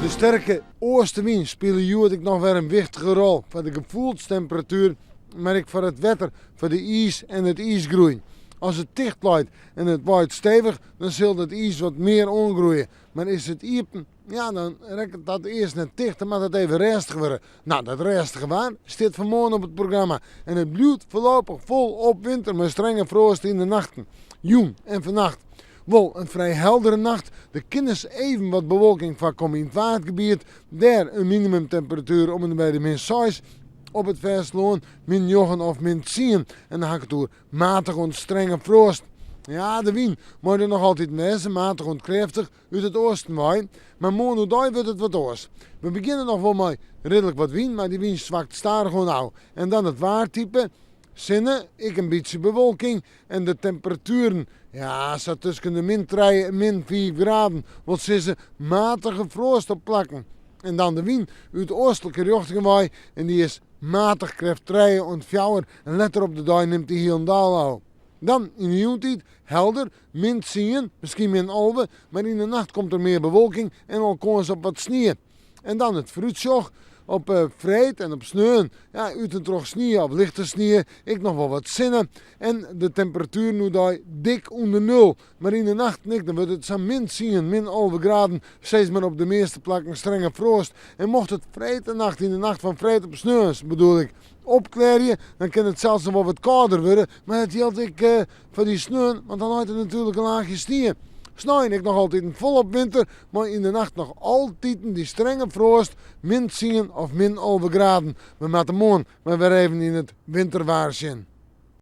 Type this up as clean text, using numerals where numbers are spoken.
De sterke oastewyn spile hjoed ek noch wer in wichtige rol foar de gefoelstemperatuer, mar ek foar it wetter, foar de iis en it iisgroei. As it ticht leit en it waait stevich, dan sil dat iis wat mear oangroeie. Mar is it iepen, ja, dan rekket dat earst net ticht, dan moat it even rêstich wurde. No, dat rêstige waar stiet foar moarn op it programma en it bliuwt foarlopich folop winter mei strenge froast yn de nachten, jûn en fannacht. Wol in frij heldere nacht, der kin ris even wat bewolking foarkomme yn it Waadgebiet, dêr in minimumtemperatuer om en by de min seis, op it fêstelân min njoggen of min tsien en dan ha ik it oer matich oant strenge froast. Ja, de wyn mei der noch altyd wêze, matich oant krêftich út it oasten wei, mar moarn oerdei wurdt it wat oars. We begjinne noch wol mei ridlik wat wyn, mar dy wyn swakt stadichoan ôf. En dan it waartype, sinne, ek in bytsje bewolking en de temperatueren, ja, sa tusken de min trije en min fiif graden, wol sizze matige froast op plakken. En dan de wyn út oastlike rjochtingen wei en dy is matich krêft trije oant fjouwer en letter op de dei nimt dy hielendal ôf. Dan yn de jûntiid helder, min tsien, miskien min 11, mar yn de nacht komt der mear bewolking en al kâns op wat snie. En dan it foarútsjoch, op freed en op sneon, ja, út en troch snie of lichte snie, ek noch wol wat sinne en de temperatueren oerdei dik ûnder nul. Mar yn de nachten ek, dan wurdt it sa'n min tsien, min 11 graden, sis mar op de measte plakken strenge froast. En mocht it freedtenacht, yn de nacht fan freed op sneon bedoel ik, opklearje, dan kin it sels noch wol wat kâlder wurde, mar dat jildt ek foar dy sneon, want dan leit der natuerlik in laachje snie. Snein ek noch altiten folop winter, mei yn de nacht noch altiten dy strenge froast, min tsien of min 11 graden. We moatte moarn mar wer even yn it winterwaar sjen.